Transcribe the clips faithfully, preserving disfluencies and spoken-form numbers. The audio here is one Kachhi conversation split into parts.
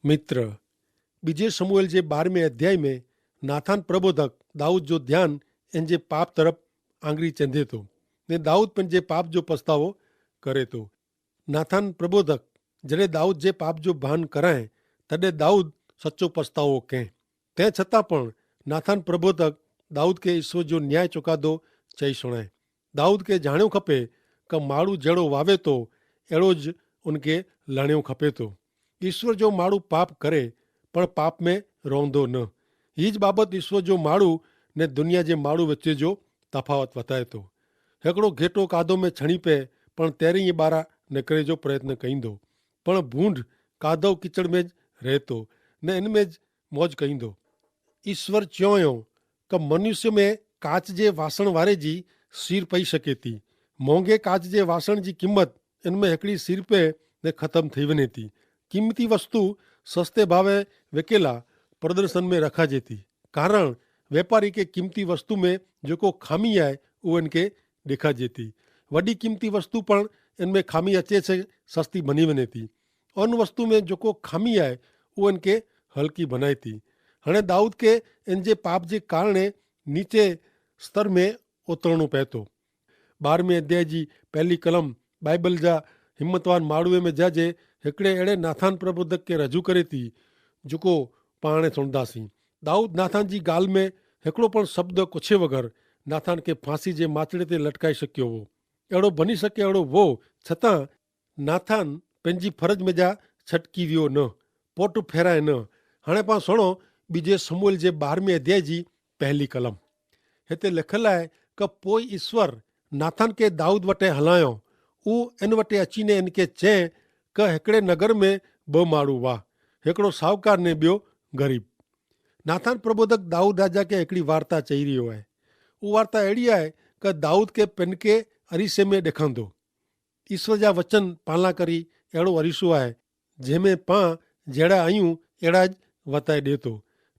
મિત્ર, બીજે સમૂએલ જે બારમે અધ્યાય મેં નાથાન પ્રબોધક દાઉદ જો ધ્યાન એન જે પાપ તરફ આંગરી ચેંધે તો, ને દાઉદ પણ જે પાપ જો પસ્તાવો કરે તો. નાથાન પ્રબોધક જડે દાઉદ જે પાપ જો ભાન કરાએ, તદે દાઉદ સચો પસ્તાવો કહેં. તે છતાં પણ નાથાન પ્રબોધક દાઉદ કે ઈસવ જો ન્યાય ચોકાદો ચહી સુણાએ. દાઉદ કે જાણ્યો ખપે કે માડૂ જેડો વાવે તો એડો જ ઉનકે લણ્યો ખપે તો. ઈસ્વર જો માડૂ પાપ કરે પણ પાપ મેં રોંધો ન. હી જ બાબત ઈસ્વર જો માડૂ ને દુનિયા જે માડૂ વચ્ચે જો તફાવત વતાયતો. હેકડો ઘેટો કાદો મેં છણી પે પણ તેરી બારા નેકરે જો પ્રયત્ન કઈંદો. પણ ભૂંડ કાદો કિચડ મેં જ રહેતો ને એન મેં જ મોજ કઈંદો. ઈસ્વર ચ્યોંયો કે મનુષ્ય મેં કાચ જે વાસણ વારે જી સીર પઈ શકે તી. મોંગે કાચ જે વાસણ જી કિંમત એન મેં હેકડી સીર પે ને ખતમ થઈ વને તી. કિંમતી વસ્તુ સસ્તે ભાવે વેકેલા પ્રદર્શન મેં રખાજે તી. કારણ વેપારી કે કિંમતી વસ્તુ મેં જેકો ખામી આય ઉ એન કે દેખાજે તી. વડી કિંમતી વસ્તુ પણ એન મેં ખામી અચે છે સસ્તી ભની વને તી. અન વસ્તુ મેં જોકો ખામી આય ઉ એન કે હલકી ભનાઈ તી. હણે દાઉદ કે એન જે પાપ જે કારણે નીચે સ્તર મેં ઓતરણો પહેતો. બારમે અધ્યાય જી પહેલી કલમ બાઈબલ જા હિંમતવાન માડૂએ મેં જા જે હેકડ઼ે એડ઼ે નાથાન પ્રબોધક કે રજૂ કરે તી, જોકો પાણે સુણદા સી. દાઉદ નાથાન જી ગાલ મેં હેકડો પણ શબ્દ કોછે વગર નાથાન કે ફાંસી જે માચડ઼ે તે લટકાઈ શક્યો હો. એડો ભની શકે એડો વો, છતાં નાથાન પેનજી ફરજ મેં જા છટકી વ્યો ન, પોટ ફેરાય ન. હણે પાં સુણો બીજે સમૂએલ જે બારમે અધ્યાય જી પહેલી કલમ. હેતા લેખલ આય કે પોય ઈસ્વર નાથાન કે દાઉદ વટે હલાયો. ઉં એન વટે અચીને એન કે ચે કે હેકડ઼ે નગર મેં બહ માડૂ વાહ, હેકડો સાવકાર ને બ્યો ગરીબ. નાથાન પ્રબોધક દાઉદ રાજા કે હેકડી વાર્તા ચહી રહ્યો આય. ઉં વાર્તા એડી આય કે દાઉદ કે પેનકે અરીસે મેં દેખાંદો. ઈસ્વર જા વચન પાલા કરી એડો અરીસો આય, જેમે પાં જેડા અયું એડા જ વતાઈ દેતો.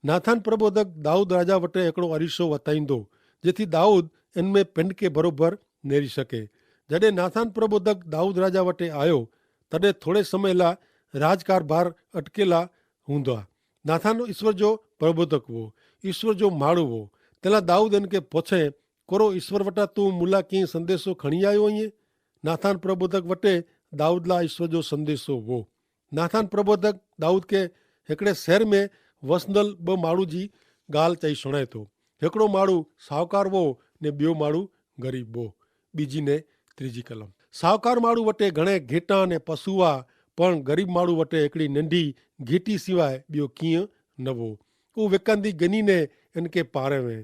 નાથાન પ્રબોધક દાઉદ રાજા વટે એકડો અરીસો વતાઈંદો, જેથી દાઉદ એન મેં પેંડકે ભરોભર નેરી શકે. જડે નાથાન પ્રબોધક દાઉદ રાજા વટે આયો, તદે થોડે સમય લા રાજકારભાર અટકેલા હુંદા. નાથાન ઈસ્વર જો પ્રબોધક વો, ઈસ્વર જો માડૂ વો. તેલા દાઉદ એન કે પોછે, કોરો ઈસ્વર વટા તું મુલા કિંય સંદેસો ખણી આયો અઇયે? નાથાન પ્રબોધક વટે દાઉદલા ઈસ્વર જો સંદેસો વો. નાથાન પ્રબોધક દાઉદ કે હેકડ઼ે સહર મેં વસનલ બહ માડૂ જી ગાલ ચાઈ સુણાયતો. હેકડો માડૂ સાવકાર વો ને બ્યો માડૂ ગરીબ વો. બીજી ને ત્રીજી કલમ. સાવકાર માડૂ વટે ઘણે ઘેટા ને પશુઆ, પણ ગરીબ માડૂ વટે હેકડી નંડી ઘેટી સિવાય બ્યો કિંય નવો. ઉં વેકાંદી ગની ને એન કે પારે વે.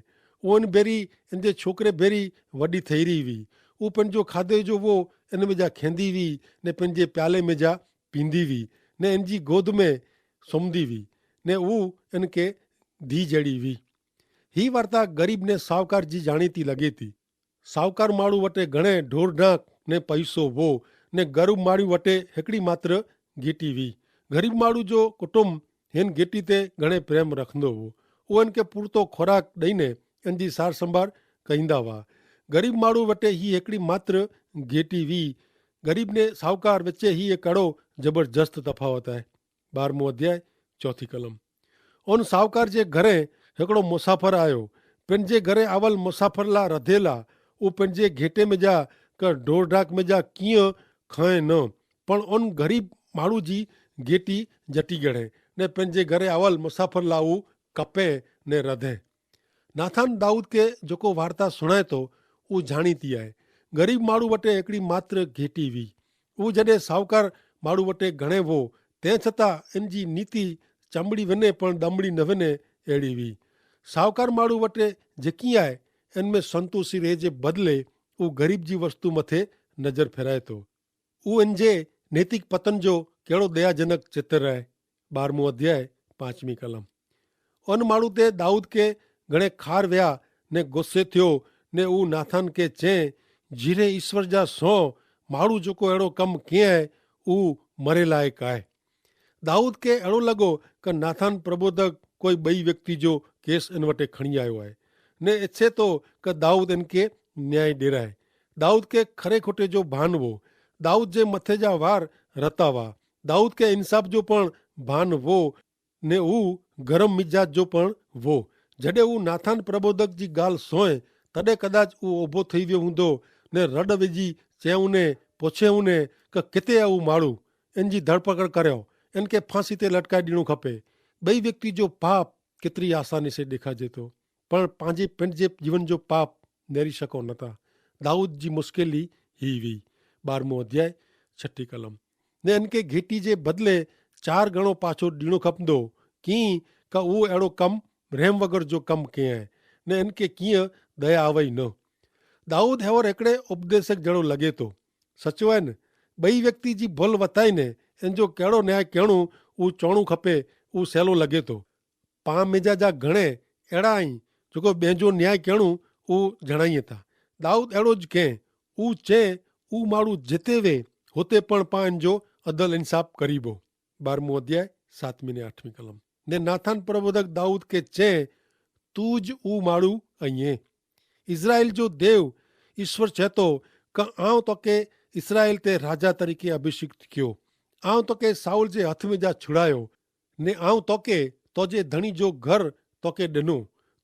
ઉં એન ભેરી એન જે છોકરે ભેરી વડી થઈ રહી વી. ઉં પેનજો ખાધે જો વો એન મેં જા ખેંદી વી, ને પેનજે પ્યાલે મેં જા પીંદી વી, ને એન જી ગોધ મેં સોમદી વી, ને ઉં એન કે ધી જેડી વી. હી વાર્તા ગરીબ ને સાવકાર જી જાણીતી લગેતી. સાવકાર માડૂ વટે ઘણે ઢોરઢાંક ને પૈસો વો, ને ગરીબ માડૂ વટે હેકડી માત્ર ગેટી વી. ગરીબ માડૂ જો કુટુંબ હેન ગેટી તે ઘણે પ્રેમ રખંદો વો. ઉ એન કે પૂરતો ખોરાક દઈને એન જી સારસંભાર કહીંદા વા. ગરીબ માડૂ વટે હી હેકડી માત્ર ગેટી વી. ગરીબ ને સાવકાર વચ્ચે હી એક કડો જબરજસ્ત તફાવત હૈ. બારમો અધ્યાય, ચોથી કલમ. ઉન સાવકાર જે ઘરે હેકડો મુસાફર આયો. પેનજે ઘરે આવલ મુસાફર લા રધેલા ઉ પેનજે ઘેટે મેં જા કે ઢોરઢાંક મેં જા કિયા ખાય ન. પણ ઉન ગરીબ માડૂ જી ગેટી જટી ગણે, ને પેનજે ઘરે આવલ મુસાફર લા ઉ કપે ને રધે. નાથાન દાઉદ કે જોકો વાર્તા સુણાયતો ઉ જાણીતી આય. ગરીબ માડૂ વટે એકડી માત્ર ઘેટી વી. ઉ જડે સાવકાર માડૂ વટે ઘણે વો, તે છતાં એન જી નીતિ ચામડી વને પણ દમડી નવને એડી વી. સાવકાર માડૂ વટે જેકી આય એન મેં સંતોષી રહે જે બદલે ઉ ગરીબ જી વસ્તુ મતે નજર ફેરાયતો. ઉ એન જે નૈતિક પતન જો કેડો દયાજનક ચિત્ર રહે. બારમો અધ્યાય, પાંચમી કલમ. અન માડૂ તે દાઉદ કે ઘણે ખાર વ્યા ને ગોસ્સે થ્યો, ને ઉ નાથાન કે ચે, જીરે ઈસ્વર જા સો માડૂ જોકો એડો કમ કે હૈ ઉ મરે લાયક આય. દાઉદ કે એડો લગો કે નાથાન પ્રબોધક કોઈ બઈ વ્યક્તિ જો કેસ એન વટે ખણી આયો આય, ને એચ્છે તો કે દાઉદ એન કે ન્યાય ડેરાય. દાઉદ કે ખરે ખોટે જો ભાન વો. દાઉદ જે મતે જા વાર રતા વા. દાઉદ કે ઇન્સાફ જો પણ ભાન વો, ને ઉં ગરમ મિજાજ જો પણ વો. જડે ઉં નાથાન પ્રબોધક જી ગાલ સોય, તદે કદાચ ઉં ઓભો થઈ વ્યો હુંદો, ને રડ વેજી ચેઉને, પોછેઉને, કે કેતે આઉં માળું? એન જી ધરપકડ કર્યો, એન કે ફાંસી તે લટકાઈ દીણું ખપે. બઈ વ્યક્તિ જો પાપ કેતરી આસાની સે દેખાજે તો, પણ પાંજી પેંટ જે જીવન જો પાપ નેરી શકો નતા. દાઉદ જી મુશ્કેલી હી વી. બારમો અધ્યાય, છઠી કલમ. ને એન કે ઘેટી જે બદલે ચાર ગણો પાછો દીણો ખપંદો, કિંક ઉં એડો કમ રહેમ વગર જો કમ કહેં, ને એન કે કિંય દયા આવય ન. દાઉદ હેવર હેકડ઼ે ઉપદેશક જેડો લગે તો. સચવાય ને, બઈ વ્યક્તિ જી ભલ વતાઈ ને એન જો કેડો ન્યાય કહેણું ઉં ચોણું ખપે, ઉં સહેલો લગે તો. પાં મેજા જા ઘણે એડા અહીં, જોકો બેંજો ન્યાય કહેણું ઉં જણાઈ થા. દાઉદ એડો જ કહેં, ઉં ચે, ઉં માડૂ જેતે વે હોતે પણ પાં એન જો અદલ ઇન્સાફ કરીબો. બારમું અધ્યાય, સાતમી ને આઠમી કલમ. ને નાથાન પ્રબોધક દાઉદ કે ચે, તું જ ઉં માડૂ અહીં. ઇઝરાયેલ જો દેવ ઇશ્વર ચેતો, કે આઉં તો કે ઇસ્રાયેલ તે રાજા તરીકે અભિષિક્ત ક્યો. આઉં તો કે સાઉલ જે હથ મેં જા છુડાયો, ને આઉં તો કે તો જે ધણી જો ઘર તો કે ડેનો,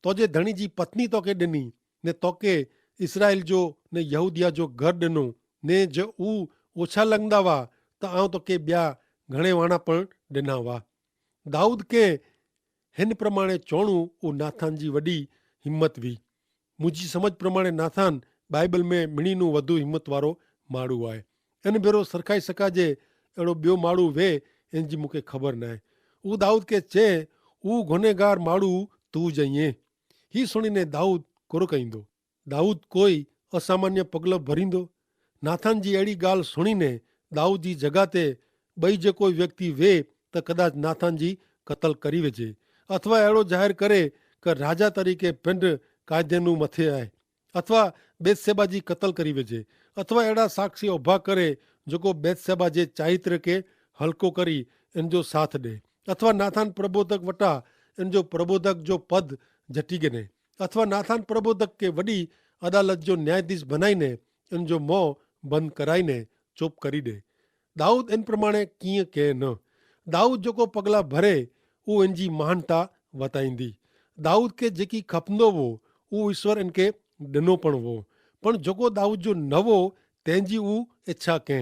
તો જે ધણી જી પત્ની તો કે ડેની, ને તો કે ઇસ્રાયેલ જો ને યહૂદિયા જો ઘર ડેનો, ને જે ઉં ઓછા લંગદા વા, તો આઉં તો કે બ્યા ઘણે વાણા પણ ડેના વા. દાઉદ કે હેન પ્રમાણે ચોણું ઉં નાથાન જી વડી હિંમત વી. મુઝે સમજ પ્રમાણે નાથાન બાઈબલ મેં મિણીનું વધુ હિંમત વારો માડૂ આય. એન ભેરો સરખાઈ સકાજે એડો બ્યો માડૂ વે, એન જી મુકે ખબર નાય. ઉં દાઉદ કે ચે, ઉં ગુનેગાર માડૂ, તું જઈએ. હી સુણીને દાઉદ કોરો કહીંદો? દાઉદ કોઈ અસામાન્ય પગલો ભરીંદો? નાથાન જી એડી ગાલ સુણીને દાઉદ જી જગાતે બઈ જે કોઈ વ્યક્તિ વે, તો કદાચ નાથાન જી કતલ કરી વેજે, અથવા એડો જાહેર કરે કે રાજા તરીકે પિંડ કાયદેનું મથે આય, અથવા બેતસેબા જી કતલ કરી વેજે, અથવા એડા સાક્ષી ઉભા કરે જોકો બેતસેબા જે ચારિત્ર કે હલકો કરી એન જો સાથ દે, અથવા નાથાન પ્રબોધક વટા એન જો પ્રબોધક જો પદ જટી ગને, અથવા નાથાન પ્રબોધક કે વડી અદાલત જો ન્યાયાધીશ ભનાઈ ને એન જો મોં બંધ કરાઈ ને ચોપ કરી દે. દાઉદ એન પ્રમાણે કિંય કે ન? દાઉદ જોકો પગલા ભરે, ઉં એન જી મહાનતા વતાઈંદી. દાઉદ કે જેકી ખપંદો વો, ઉં ઈસ્વર એન કે ડેનો પણ વો. પણ જોકો દાઉદ જો નવો, તેન જી ઉં એચ્છા કે.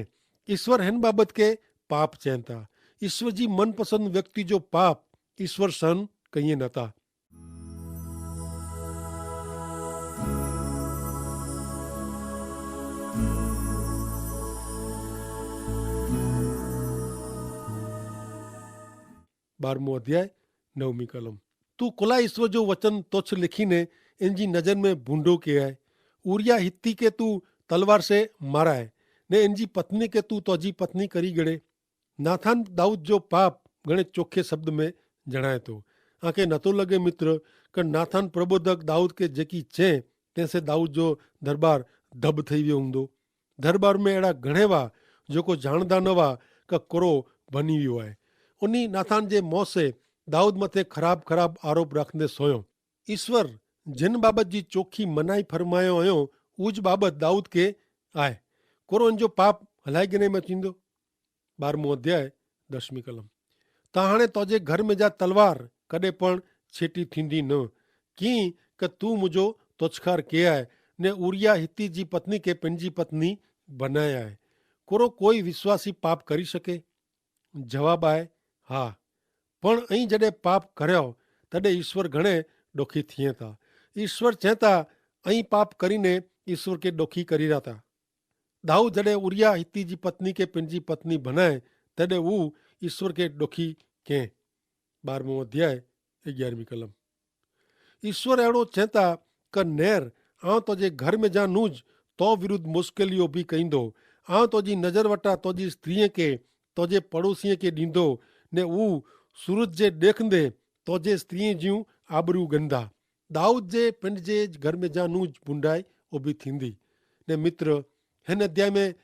ઈસ્વર હેન બાબત કે પાપ ચેંતા. ઈસ્વર જી મનપસંદ વ્યક્તિ જો પાપ ઈસ્વર સન કહિયે નતા. બારમો અધ્યાય, નવમી કલમ. તું કોલા ઈસ્વર જો વચન તોછ લેખી ને એન જી નજર મેં ભૂંડો કે આય? ઉરિયા હિત્તી કે તું તલવાર સે મારાય, ને એન જી પત્ની કે તું તોજી પત્ની કરી ગણે? નાથાન દાઉદ જો પાપ ઘણે ચોખે શબ્દ મેં જણાયતો. આંકે નતો લગે મિત્ર, કે નાથાન પ્રબોધક દાઉદ કે જેકી ચે તેસે દાઉદ જો દરબાર ધબ થઈ વ્યો હુંદો. દરબાર મેં એડા ઘણે વા જોકો જાણદા નવા કે કોરો ભની વ્યો આય. ઉની નાથાન જે મોસે દાઉદ મતે ખરાબ ખરાબ આરોપ રાખને સોયો. ઈસ્વર જેન બાબત જી ચોખી મનાઈ ફરમાયો અયો, ઉજ બાબત દાઉદ કે આય. કોરો અન જો પાપ હલાઈ ગને મેં ચીંદો? બારમો અધ્યાય, દસમી કલમ. તા હાણે તોજે ઘર મેં જા તલવાર કદે પણ છેટી થીંદી ન. કિંક તું મુજો તોછકાર કે આય, ને ઉરિયા હિત્તી જી પત્ની કે પેનજી પત્ની બનાય આય. કોરો કોઈ વિશ્વાસી પાપ કરી શકે? જવાબ આય, હા. પણ અહીં જડે પાપ કર્યો તદે ઈસ્વર ઘણે ડોખી થિયે તા. ઈસ્વર ચેતા અહીં પાપ કરીને ઈસ્વર કે ડોખી કરી રહ્યા તા. દાઉદ જડે ઉરિયા હિત્તી જી પત્ની કે પેનજી પત્ની ભનાય, તેડે ઉં ઈસ્વર કે ડોખી કેહ. બારમો અધ્યાય, અગિયારમી કલમ. ઈસ્વર એડો ચેંતા, કર નેર આઉં તોજે ઘર મેં જા નૂજ તો વિરુદ્ધ મુસ્કેલી ઓભી કઈંદો. આઉં તોજી નજર વટા તોજી સ્ત્રીએ કે તોજે પડોસીએ કે દીંદો, ને ઉં સુરજ જે દેખંદે તોજે સ્ત્રીએ જીઉં આબરૂ ગંદા. દાઉદ જે પેંડ જે ઘર મેં જા નૂજ ભૂંડાઈ ઓભી થીંદી. ને મિત્ર, હેન અધ્યાય મેં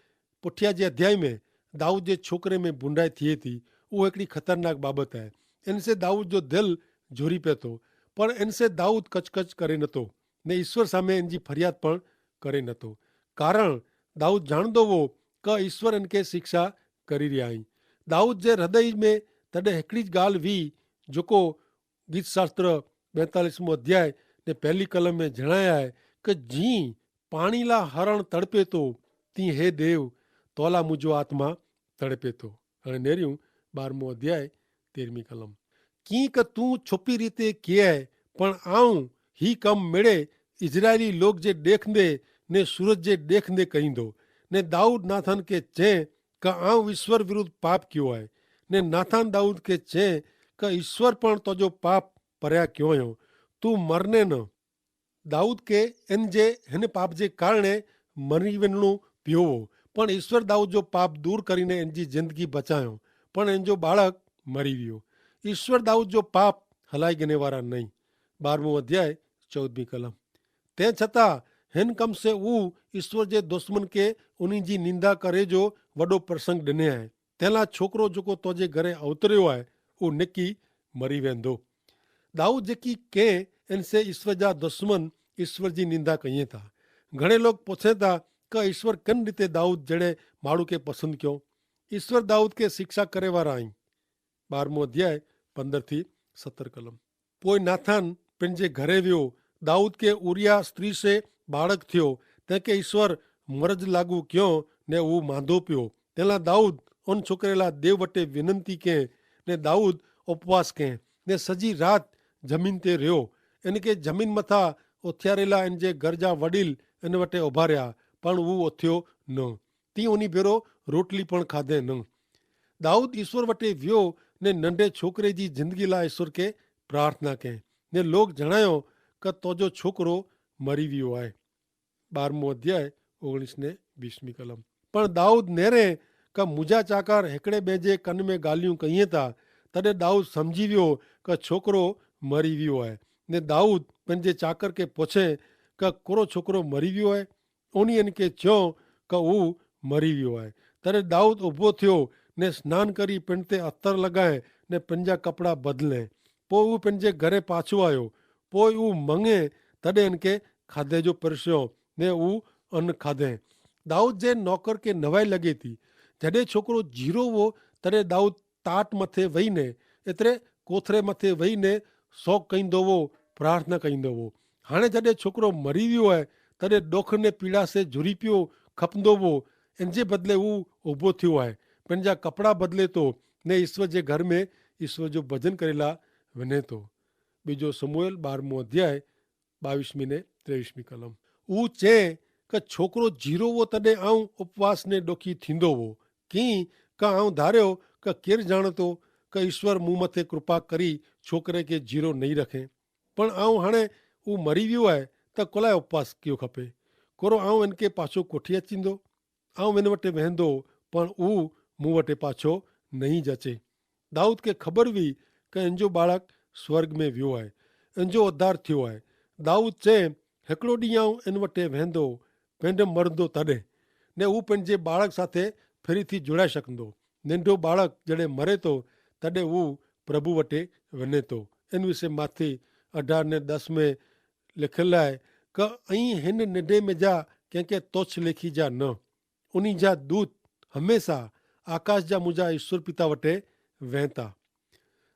પુઠ્યા જે અધ્યાય મેં દાઉદ જે છોકરે મેં ભૂંડાઈ થિયે થી. ઉહ એકડી ખતરનાક બાબત હૈ. એન સે દાઉદ જો દિલ જોરી પેતો, પણ એન સે દાઉદ કચકચ કરે નતો, ને ઈસ્વર સામે એન જી ફરિયાદ પણ કરે નતો. કારણ દાઉદ જાણદો વો કે ઈસ્વર એન કે શિક્ષા કરી રહ્યા હૈં. દાઉદ જે હૃદય મેં તદે હેકડી જ ગાલ વી, જોકો ગીત શાસ્ત્ર બેતાલીસમો અધ્યાય ને પહેલી કલમ મેં જણાયા હૈ, કે જી પાણીલા હરણ તડપે તો, તી હે દેવ, તોલા મુજો આત્મા તડપે તો. અને નેર્યું બારમો અધ્યાય તેરમી કલમ, કિંક તું છોપી રીતે કિયા હૈ, પણ આઉં હી કમ મેળે ઇઝરાયેલી લોગ જે દેખને ને સૂરજ જે દેખને કહીંદો. ને દાઉદ નાથન કે ચે, કે આઉં ઇશ્વર વિરુદ્ધ પાપ ક્યો હૈ. ને નાથન દાઉદ કે ચે, કે ઇશ્વર પણ તોજો પાપ પર્યા ક્યો હૈ, તું મરને ન. દાઉદ કે એન જે હેન પાપ જે કારણે મરી વેનણું પ્યોવો, પણ ઇશ્વર દાઉદ જો પાપ દૂર કરીને એન જી જિંદગી બચાયો, પણ એન જો બાળક મરી વ્યો. ઇશ્વર દાઉદ જો પાપ હલાઈ ગને વારા નહીં. બારમો અધ્યાય ચૌદમી કલમ, તે છતાં હેન કમ સે ઉ ઇશ્વર જે દુશ્મન કે ઉની જી નિંદા કરે જો વડો પ્રસંગ ડને હૈ. તેલા છોકરો જોકો તોજે ઘરે અવતર્યો હૈ, ઉ નેકી મરી વેંદો. દાઉદ જેકી કેહ એન સે ઇશ્વર જા દુશ્મન ઇશ્વર જી નિંદા કહિયે થા. ઘણે લોગ પોછે થા કે ઇશ્વર કેન રીતે દાઉદ જેડે માડૂ કે પસંદ ક્યો? ઇશ્વર દાઉદ કે શિક્ષા કરે વારા હૈં. બારમો અધ્યાય પંદર થી સત્તર કલમ. પોય નાથાન પેનજે ઘરે વ્યો. દાઉદ કે ઉરિયા સ્ત્રી સે બાળક થ્યો. તેંકે ઇશ્વર મરજ લાગુ ક્યો ને ઉ માંધો પ્યો. તેલા દાઉદ અન છોકરેલા દેવ વટે વિનંતી કેહ. ને દાઉદ ઉપવાસ કેહ ને સજી રાત જમીન તે રહ્યો. એન કે જમીન મતા ઓથ્યારેલા એન જે ગરજા વડીલ એન વટે ઉભાર્યા, પણ ઉ ઓથ્યો ન. તી ઉની ભેરો રોટલી પણ ખાધે ન. દાઉદ ઇશ્વર વટે વ્યો ને નંડે છોકરે જી જિંદગી લા ઇશ્વર કે પ્રાર્થના કહેં, ને લોગ જણાયો કે તોજો છોકરો મરી વ્યો આય. બારમો અધ્યાય ઓગણીસ ને વીસમી કલમ. પણ દાઉદ નેરે કે મુજા ચાકર હેકડ઼ે બેજે કન મેં ગાલિયું કહિયે તા, તદે દાઉદ સમઝી વ્યો કે છોકરો મરી વ્યો આય. ને દાઉદ પેનજે ચાકર કે પોછે કે કોરો છોકરો મરી વ્યો આય? ઉની એન કે ચ્યો કે ઉહ મરી વ્યો આય. તરે દાઉદ ઉભો થ્યો ને સ્નાન કરી પેનતે અતર લગાએ ને પેનજા કપડા બદલે. પોય ઉહ પેનજે ઘરે પાછો આયો. પોય ઉહ મંગે તદે એન કે ખાધે જો પરસ્યો ને ઉહ અન ખાધે. દાઉદ જે નોકર કે નવાઈ લગે થી, જડે છોકરો જીરો વો તરે દાઉદ તાટ મતે વહી ને એતરે કોથરે મતે વહી ને સોક કઈંદો વો, પ્રાર્થના કઈંદો વો. હાણે જડે છોકરો મરી વ્યો હૈ, તદે દોખ ને પીડા સે જુરી પ્યો ખપંદો વો. એન જે બદલે ઉહ ઉભો થ્યો હૈ, પેનજા કપડા બદલે તો ને ઇશ્વર જે ઘર મેં ઇશ્વર જો ભજન કરેલા વને તો. બીજો સમૂએલ બારમો અધ્યાય બાવીસમી ને ત્રેવીસમી કલમ. ઉહ ચે કે છોકરો જીરો વો તદે આઉં ઉપવાસ ને દોખી થીંદો વો, કિંક આઉં ધાર્યો કે કેર જાણતો કે ઇશ્વર મું મતે કૃપા કરી છોકરે કે જીરો નહીં રખે. પણ આઉં હણે ઉં મરી વ્યો આય, તો કોલાએ ઉપવાસ કિયો ખપે? કોરો આઉં એનકે પાછો કોઠી અચીંદો? આઉં એન વટે વહેંદો, પણ ઉં મું વટે પાછો નહીં જચે. દાઉદ કે ખબર વી કે એનજો બાળક સ્વર્ગ મેં વ્યો આય, એનજો ઉદ્ધાર થ્યો આય. દાઉદ ચે, હેકડો દી આઉં એન વટે વહેંદો, પેંધ મરંદો તદે, ને ઉં પેનજે બાળક સાથે ફેરી થી જોડાઈ શકંદો. નેંધો બાળક જડે મરે તો તદે ઉં પ્રભુ વટે વને તો. એન વિશે માથી અઢાર ને દસ મેં લેખેલા હૈ, કે અહીં હેન નેંધે મેં જા કેંકે તોછ લેખી જા ન. ઉની જા દૂત હમેંસા આકાશ જા મુજા ઈસ્વર પિતા વટે વહેંતા.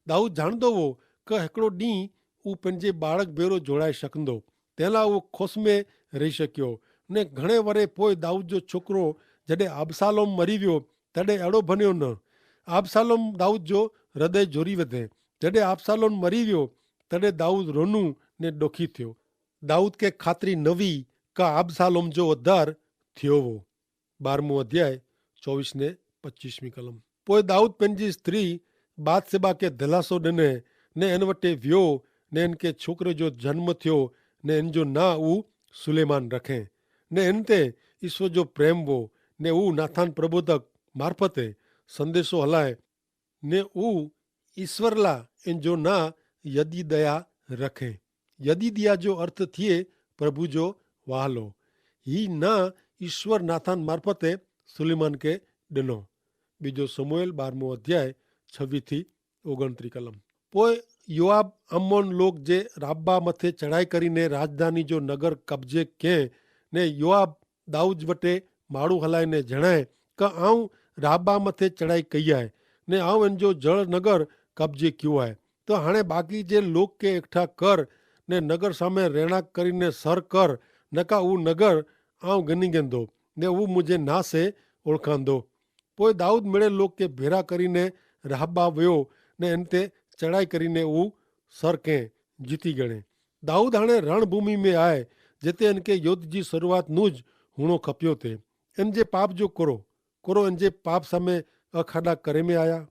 દાઉદ જાણદો વો કે હેકડો દીંહ ઉં પેનજે બાળક ભેરો જોડાઈ શકંદો. તેલા ઉં ખોસ મેં રહી શક્યો. ને ઘણે વરે પોય દાઉદ જો છોકરો જડે આબ્સાલોમ મરી વ્યો, તડે એડો ભન્યો ન. આબ્સાલોમ દાઉદ જો હૃદય જોરી વધે. જડે આબ્સાલોમ મરી વ્યો, તડે દાઉદ રોનું ને દોખી થ્યો. દાઉદ કે ખાતરી નવી કા આબ્સાલોમ જો ઉદ્ધાર થ્યો વો. બારમો અધ્યાય ચોવીસ ને પચ્ચીસમી કલમ. પોય દાઉદ પેનજી સ્ત્રી બાદસેબા કે ધલાસો દને ને એન વટે વ્યો, ને એન કે છોકરે જો જન્મ થ્યો, ને એન જો ના ઉં સુલેમાન રખે. ને એન તે ઈસ્વર જો પ્રેમ વો, ને ઉં નાથાન પ્રબોધક મારફતે સંદેશો હલાએ, ને ઉં ઈસ્વરલા એન જો ના યદિદયા રખે. યદિદિયા જો અર્થ થિયે પ્રભુ જો વહાલો. હી ના ઈસ્વર નાથાન મારફતે સુલેમાન કે દનો. બીજો સમૂએલ બારમો અધ્યાય છવી થી ઓગણત્રી કલમ. પોય યોઆબ અમ્મોન લોક જે રાબ્બા મતે ચડાઈ કરીને રાજધાની જો નગર કબજે કેહ, ને યોઆબ દાઉદ વટે માડૂ હલાઈ ને જણાએ, કે આઉં રાબ્બા મતે ચડાઈ કઈ આય. ને આવ એન જો જળ નગર કબજે ક્યુ આય. તો હણે બાકી જે લોક કે એકઠા કર ને નગર સામે રહેણાંક કરીને સર કર, નકા ઉ નગર આવ ગની ગેંદો ને ઉ મુઝે ના સે ઓળખાંદો. પોય દાઉદ મેળે લોક કે ભેરા કરીને રાહબા વ્યો ને એન તે ચડાઈ કરીને ઉ સર કે જીતી ગણે. દાઉદ હણે રણભૂમિ મેં આય જેતે એન કે યોદ્ધ જી શરૂઆત નું જ હુણો ખપ્યો તે. એન જે પાપ જો કરો કરો એન જે પાપ સામે અખાડા કરે મેં આયા.